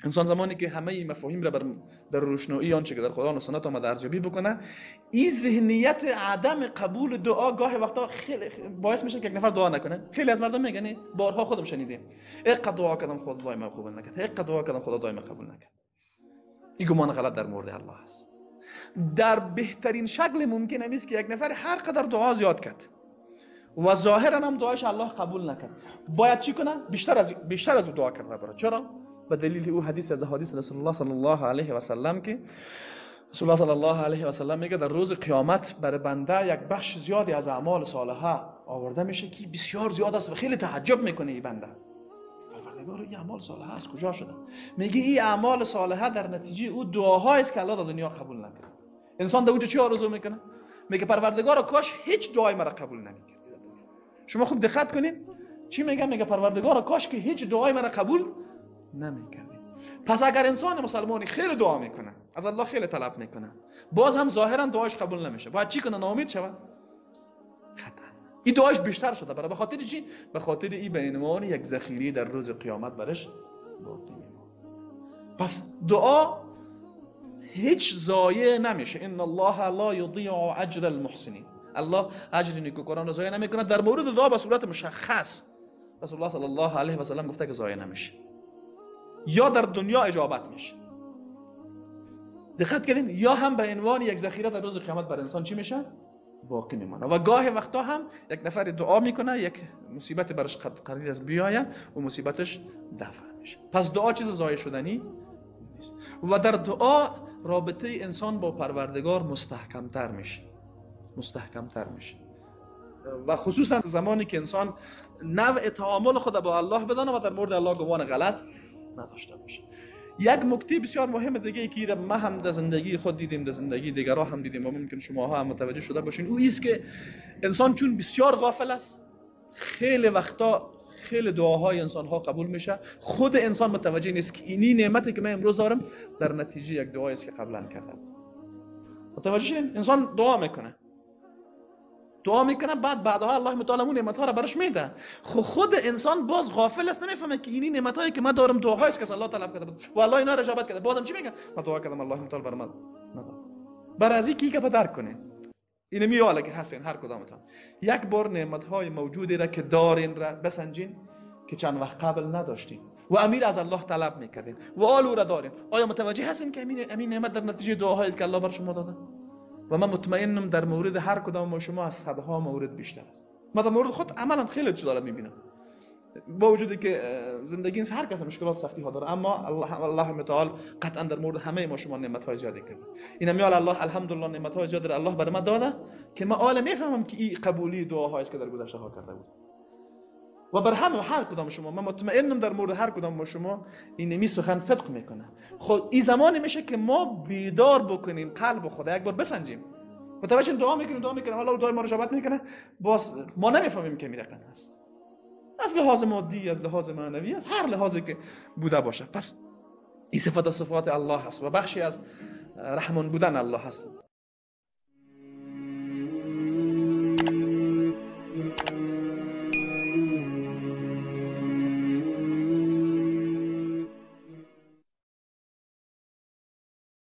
انسان زمانی که همه این مفاهیم را در روشنایی آنچه که در قرآن و سنت آمده ارزیابی بکنه، این ذهنیت عدم قبول دعا گاهی وقتا خیلی باعث میشه که یک نفر دعا نکنه. خیلی از مردم میگن، بارها خودم شنیدیم، اینقدر دعا کردم خدا دعای ما قبول نکرد، اینقدر دعا کردم خدا دعای ما قبول نکرد. این گمان غلط در مورد الله است. در بهترین شکل ممکن است که یک نفر هر قدر دعا زیاد کرد و ظاهرا هم دعایش الله قبول نکرد، باید چی کنه؟ بیشتر از او دعا کرده برای. چرا؟ به دلیل او حدیث از حدیث رسول الله صلی الله علیه و سلم که رسول الله صلی الله علیه و سلم میگه در روز قیامت برای بنده یک بخش زیادی از اعمال صالحه آورده میشه که بسیار زیاد است و خیلی تعجب میکنه این بنده، پروردگار این اعمال صالحه از کجا شده؟ میگه این اعمال صالحه در نتیجه او دعاهایی است که الله در دنیا قبول نکرد. انسان در اونجا چی آرزو میکنه؟ میگه پروردگار کاش هیچ دعای مرا قبول نمیکرد. شما خوب دقت کنین چی میگه؟ میگه پروردگار کاش که هیچ دعای مرا قبول نمیکردیم. پس اگر انسان مسلمانی خیلی دعا میکنه، از الله خیلی طلب میکنه، باز هم ظاهرا دعاش قبول نمیشه، باید چی کنه؟ ناامید شود؟ خطا. این دعاش بیشتر شده برای، به خاطر چی؟ به خاطر این به عنوان یک ذخیره در روز قیامت برش باقی میمونه. پس دعا هیچ ضایع نمیشه. ان الله لا یضیع اجر المحسنین. الله اجر نیکوکاران را ضایع نمیکنه. در مورد دعا به صورت مشخص رسول الله صلی الله علیه و سلم گفته که ضایع نمیشه، یا در دنیا اجابت میشه، دقت کردین، یا هم به عنوان یک ذخیره در روز قیامت بر انسان چی میشه؟ باقی میمانه. و گاهی وقتا هم یک نفر دعا میکنه، یک مصیبت برش قرار است بیاید و مصیبتش دفع میشه. پس دعا چیز ضایع شدنی نیست و در دعا رابطه انسان با پروردگار مستحکمتر میشه، مستحکمتر میشه، و خصوصا زمانی که انسان نوع تعامل خود با الله بدانه و در مورد الله گمان غلط نداشته باشه. یک نکته بسیار مهم دیگه که ما هم در زندگی خود دیدیم، در زندگی دیگرها هم دیدیم و ممکن شماها هم متوجه شده باشین، او ایست که انسان چون بسیار غافل است، خیلی وقتا خیلی دعاهای انسانها قبول میشه، خود انسان متوجه نیست که اینی نعمتی که من امروز دارم در نتیجه یک دعایی است که قبلا کردم. متوجه شدین؟ انسان دعا میکنه، دعا میکنه، بعدها الله متعال اون نعمت ها را برش میده. خود انسان باز غافل است، نمیفهمه که اینی نعمت هایی که من دارم دعاهایی است که الله طلب کرده بود و الله اینا را اجابت کرده. بازم چی میگه؟ من دعا کردم الله متعال بر من نداد. بر از اینکه که درک کنین اینو میاله که هستین هر کدامتان یک بار نعمت های موجودی را که دارین را بسنجین که چند وقت قبل نداشتین و امیر از الله طلب میکردین و آل او را دارین. آیا متوجه هستین که امین نعمت در نتیجه دعاهایی که الله بر شما داده؟ و من مطمئنم در مورد هر کدام ما شما از صدها مورد بیشتر است. من در مورد خود عملا خیلی چیز دارم میبینم، با وجودی که زندگی هر کس مشکلات سختی ها داره، اما الله متعال قطعا در مورد همه ما شما نعمت های زیادی کرده. اینم میال الله الحمدلله نعمت های زیادی الله بر من داده که من حالا میفهمم که این قبولی دعاهایی است که در گذشته ها کرده بود. و بر همه هر کدام شما من مطمئنم در مورد هر کدام ما شما این می سخن صدق میکنه. خب این زمانی میشه که ما بیدار بکنیم قلب خود، یک بار بسنجیم. متوجه دعا میکنیم، دعا میکنیم، حالا دعای ما رو اجابت میکنه، باز ما نمیفهمیم که میرقم هست، از لحاظ مادی، از لحاظ معنوی، از هر لحاظی که بوده باشه. پس این صفات صفات الله هست و بخشی از رحمان بودن الله هست.